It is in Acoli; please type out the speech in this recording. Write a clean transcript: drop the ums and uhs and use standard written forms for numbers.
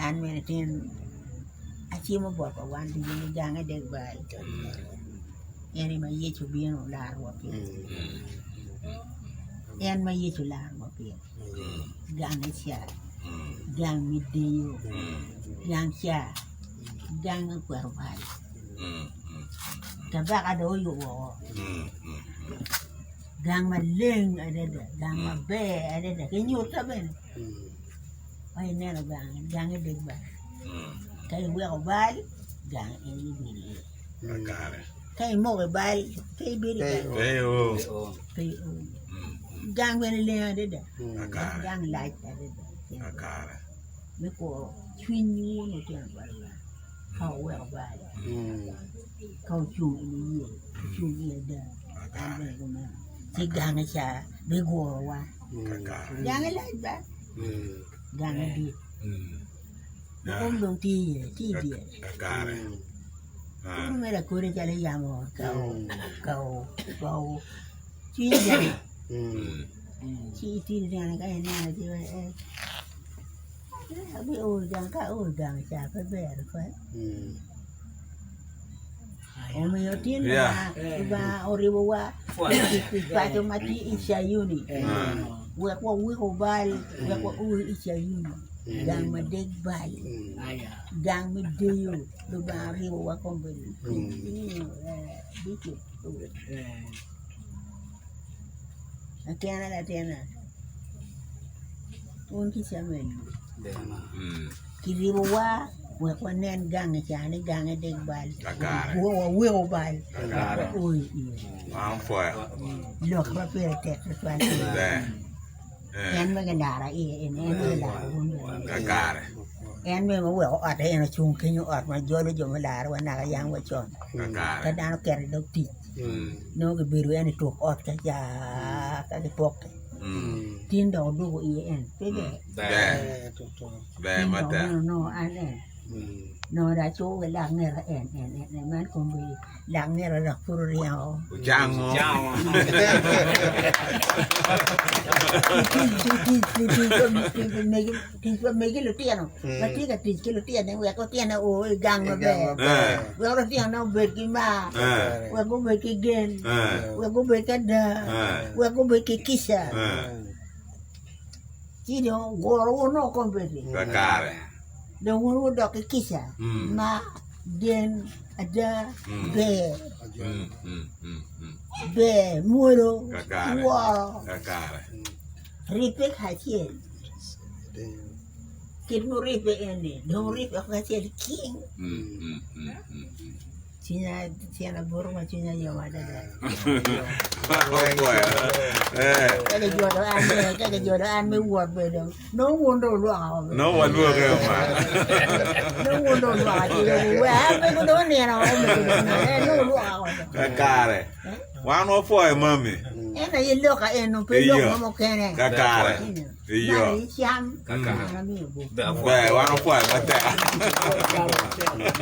An bene tin acimo bot wa wan ducu ni gange dek bal en aye ma Yecu obino olarowa pire en ma Yecu olarowa pire gange ca gang me deyo gang ca gang me kwero bal kabaka dong oyubo woko gang maleng adada gang maber adada ki nyuta bene. Ma ineno gang, gange deg bal. Ka iweko bal, gang en ibedo iye. Ka imoko i bal, pe ibedo i gang. Pe io. Gang bene leng adada. Gang lac adada. Me kuro cwiny wun lutino pa Lubanga ka wuweko bal, ka wucung i niye, wucung i ada, an bene kumeno, ci gange ca bigurowa. Gange lac ba, gange dit, kom dong tye iye, tye i dyere. Kulu mere akode calo yamo kao kao cwiny gang ci itino nene ka ineno ci iwaci ee abi o gang ka ao gang ca pe ber tutwal. Omiyo tin Lubanga oribowa i paco ma tye i Cayuni wek waweko bal, wek wao i Cayuni, gang madek bal, gang me deyo. Lubanga oribowa kombeddi. Latina latina, wun ki Camuel kiribowa wek wanen gange ca ni gange dek bal waweko bal wao iye lok ma pire tek tutwal en ma gilaro iye eni en ma gilaro wun bene en bene ma oweko otte en ocung kenyo ot ma jolo jo mularo wa naka yam wa con ka dano oketo i dog tic nongo gibedo en i tuk ot ka ca ka gipokke tin dok odwogo iye en pe ber Ber tin dok mada. meno nongo an en nongo dong acuko ki lak ngeta en en en en man kombeddi lak ngeta dok pud oryengo Ocango. Tic pa megi lutino ma tye ka tic ki lutinone wek lutinone oo i gang maber wek lutinone obed ki mar wek gubed ki gen wek gubed ki ada wek gubed ki kica ci dong guro wun woko kombeddi dong wun wudok ki kica mar gen ada ber ber mwolo woro. Ribbe kacel kit ma wuribbe eni dong wuribbe kacel king cwinya tyen abuto ma cwinya yom adada ka kijolo an ka kijolo an me wot bene dong nongo wun dong wulwoka woko Nongo walwoke o ma. nongo wun dong wulwoka ci dong wuweka an mego dong onino woko mego dong nongo wulwoka woko dong. Kakare. Wan wapwoyo mami. En aye lok a eno pe lok mo mukene. Kakare. Iyo. Man aye cam. Kakare. An amiyo buk. Ber, wan wapwoyo matek.